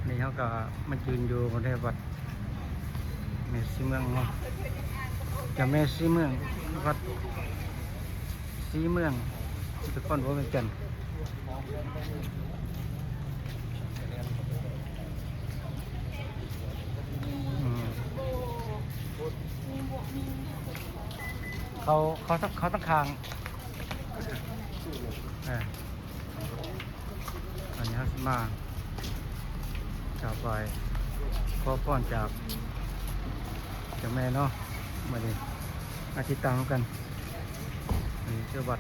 ນີ້ເຮົາກໍມາຢືນຢູ່ໃນວັດແມ່ສີເມືອງເນາະ ເຈົ້າແມ່ສີເມືອງ ວັດສີເມືອງ ທີ່ນະຄອນຫຼວງວຽງຈັນ. ອືມ ເຂົ້າ ເຂົ້າ ເຂົ້າທາງຂ້າງ ເອີ ອັນນີ້ເຮົາຊິມາກາບໄຫວ້ຂໍພອນຈາກເຈົ້າແມ່ເນາະ. ມາເດີ ມາຕິດຕາມນຳກັນ ນີ້ຄືວັດ.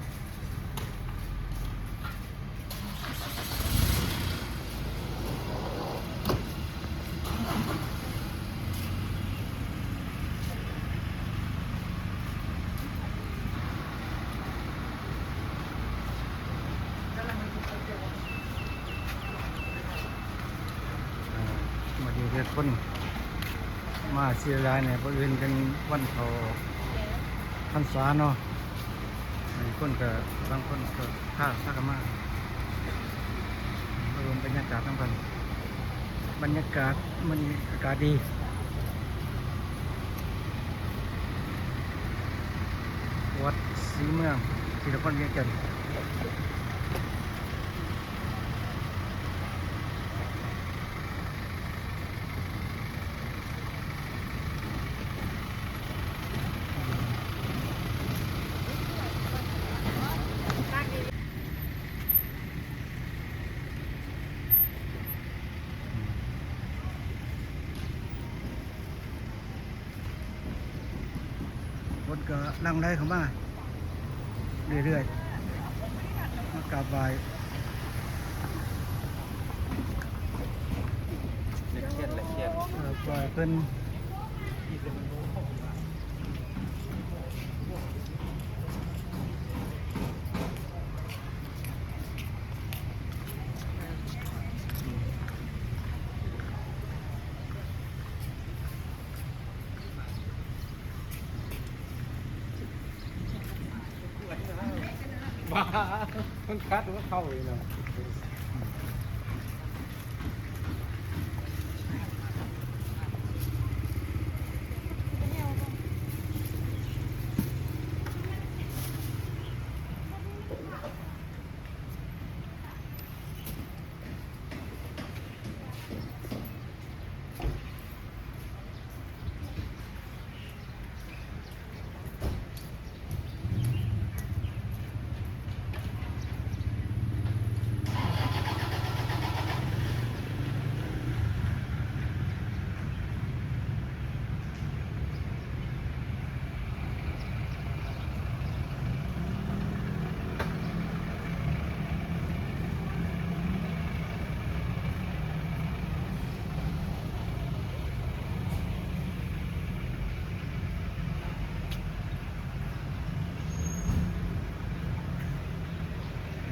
ອ່າ ມາດີເດີ ຄົນມາຊິຫຼາຍແດ່ ມື້ອື່ນເປັນວັນເຂົ້າພັນສາເນາະ. ມີຄົນກໍ ບາງຄົນກໍພາ ພາກັນມາ ມາເບິ່ງບັນຍາກາດນຳກັນ. ບັນຍາກາດມື້ນີ້ອາກາດດີ. ວັດສີເມືອງ ທີ່ນະຄອນວຽງຈັນ. ຄົນກໍຫຼັ່ງໄຫຼເຂົ້າມາເລື້ອຍໆ ມາກາບໄຫວ້ ເອີ ໄຫວ້ເພິ່ນ. ວ່າ ມັນຂັດຫົວເຂົ່າອີກເນາະ.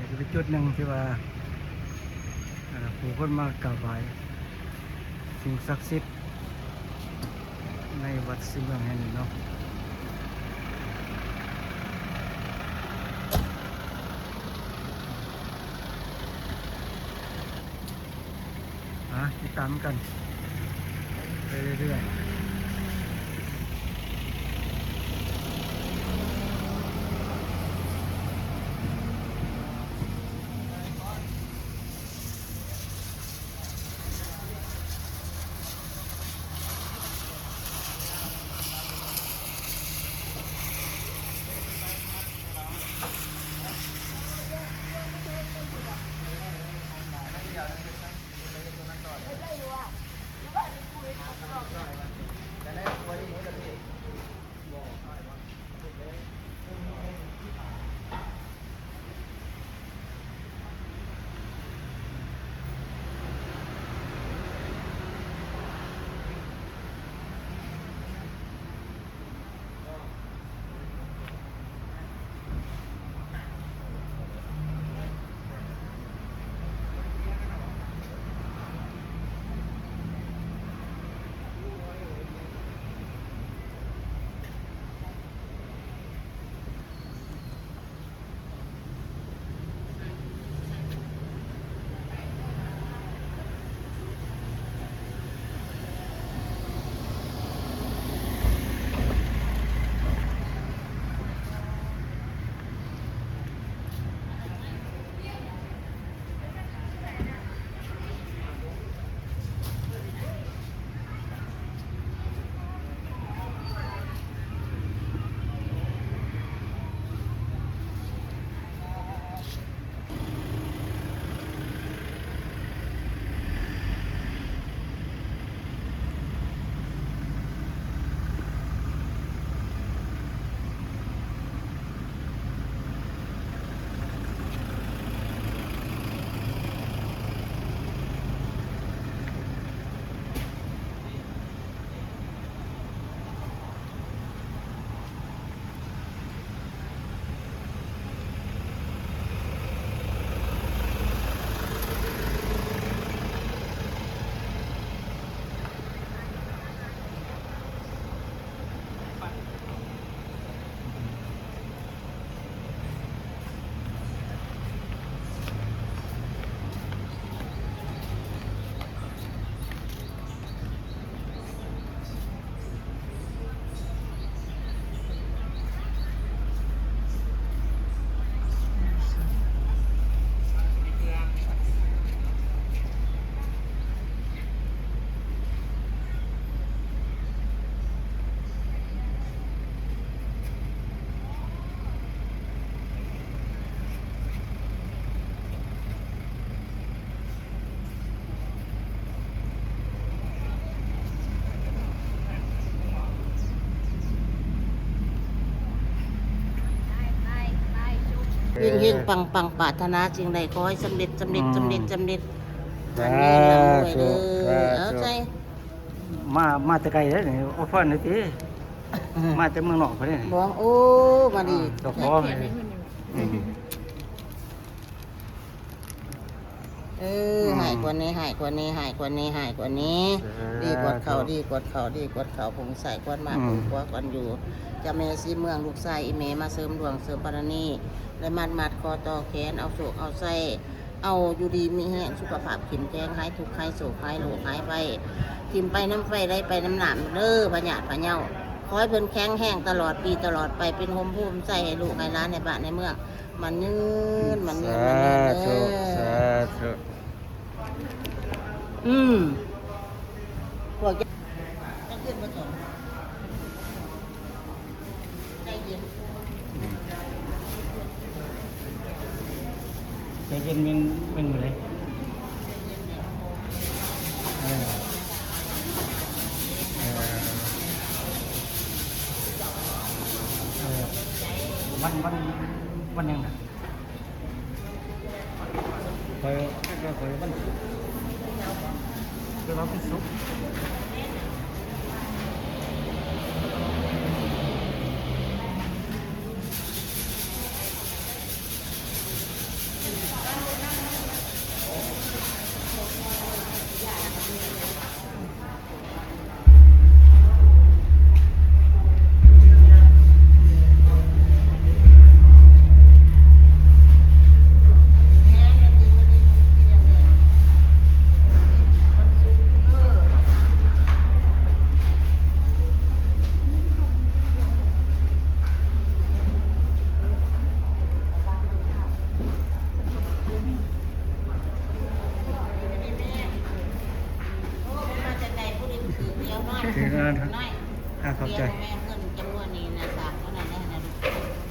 ນີ້ກໍເປັນຈຸດໜຶ່ງທີ່ວ່າ ເອີ ຜູ້ຄົນມາກາບໄຫວ້ສິ່ງສັກສິດໃນວັດສີເມືອງແຫ່ງນີ້ເນາະ. ອ່າ ຕິດຕາມກັນໄປເລື້ອຍໆ. ເ ເຮັງໆ ປັງໆ ປາດຖະໜາສິ່ງໃດຂໍໃຫ້ສຳເລັດ ສຳເລັດ ອືມ ສຳເລັດ ສຳເລັດ ສາທຸ ຫາເງິນຮ່ຳລວຍເດີ ສາທຸ ເອົາໃສ່ ມາ ມາແຕ່ໄກເດ້ນີ້ ໂອ້ ຟ້ອນນີ້ຕິ ມາແຕ່ເມືອງນອກພຸ້ນເດ້ນີ້ ບໍ່ ໂອ້ ມາດີ ອ່າ ກໍຂໍໃຫ້ ອືມ ເອີ ອືມ ໃຫ້ກວ່ານີ້ ໃຫ້ກວ່ານີ້ ໃຫ້ກວ່ານີ້ ໃຫ້ກວ່ານີ້ ສາທຸ ດີກວ່າເກົ່າ ດີກວ່າເກົ່າ ດີກວ່າເກົ່າ ຜູ້ໃສ່ກວ່າມາ ອືມ ຜູ້ກວ່າກັນຢູ່ ເຈົ້າແມ່ສີເມືອງ ລູກຊາຍອີ່ແມ່ມາເສີມດວງເສີມບາລະມີ ໄດ້ມັດໆ ຂໍຕໍ່ແຂນ ເອົາໂຊກເອົາໄຊ ເອົາຢູ່ດີມີແຮງ ສຸຂະພາບເຂັ້ມແຂງ ຫາຍທຸກຫາຍໂສກຫາຍໂລກຫາຍໄພ ຖິ້ມໄປນຳໄຟ ໄຫຼໄປນຳນ້ຳເດີ ພະຍາດພະເຍົາ ຂໍໃຫ້ເພິ່ນແຂງແຮງຕະຫຼອດປີຕະຫຼອດໄປ ເປັນຮົ່ມໂພຮົ່ມໄຊໃຫ້ລູກໃຫ້ຫຼານໃນບ້ານໃນເມືອງ ໝັ້ນຍືນ ໝັ້ນຍືນ ໝັ້ນຍືນເດີ ສາທຸ ສາທຸ ອືມ ພວກ ໃຈເຢັນ ອືມ ໃຈເຢັນແມ່ນ ແມ່ນມື້ໃດ? ເອີ ເອີ ເອີ ວັນ ວັນ ວັນຫຍັງນະ? ຂ້ອຍ ຂ້ອຍວັນ ເກີດວ່າວັນສຸກ.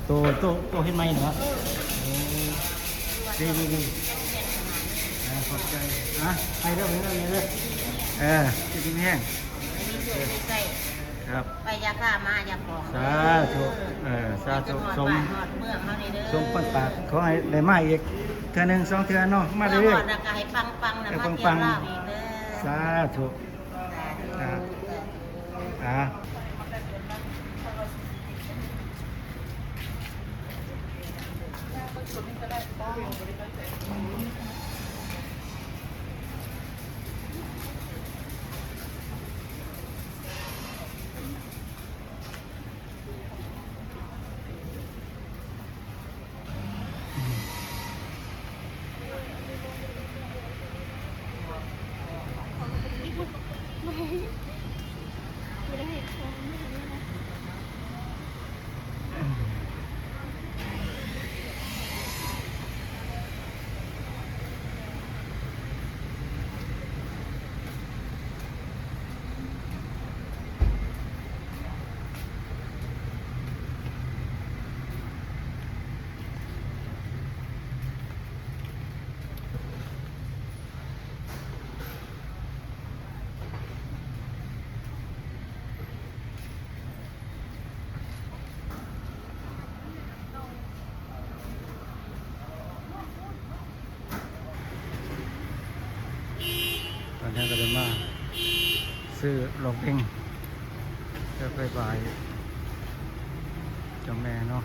ໂຕ ໂຕ ໂຕເຮັດໃໝ່ເນາະ ໂອ້ ດີ ດີ ດີ ອ່າ ຂອບໃຈ ອ່າ ໄປເດີ ໄປເດີ ເອີ ຢູ່ດີມີແຮງ ມີໂຊກມີໄຊ ຄັບ ໄປຢ່າຂ້າມາຢ່າຂອງ ສາທຸ ເອີ ສາທຸ ສົມ ສົມປາກ ຂໍໃຫ້ໄດ້ມາອີກເທື່ອໜຶ່ງສອງເທື່ອເນາະ ມາເລື້ອຍໆ ແລ້ວກໍໃຫ້ປັງໆນະ ເອີ ມາທ່ຽວລາວອີກເດີ ສາທຸ ສາທຸ ອ່າ ຕອນນີ້ກໍໄດ້ມາຊື້ລອງເພັງ ເພື່ອໄປໄຫວ້ເຈົ້າແມ່ເນາະ. ເ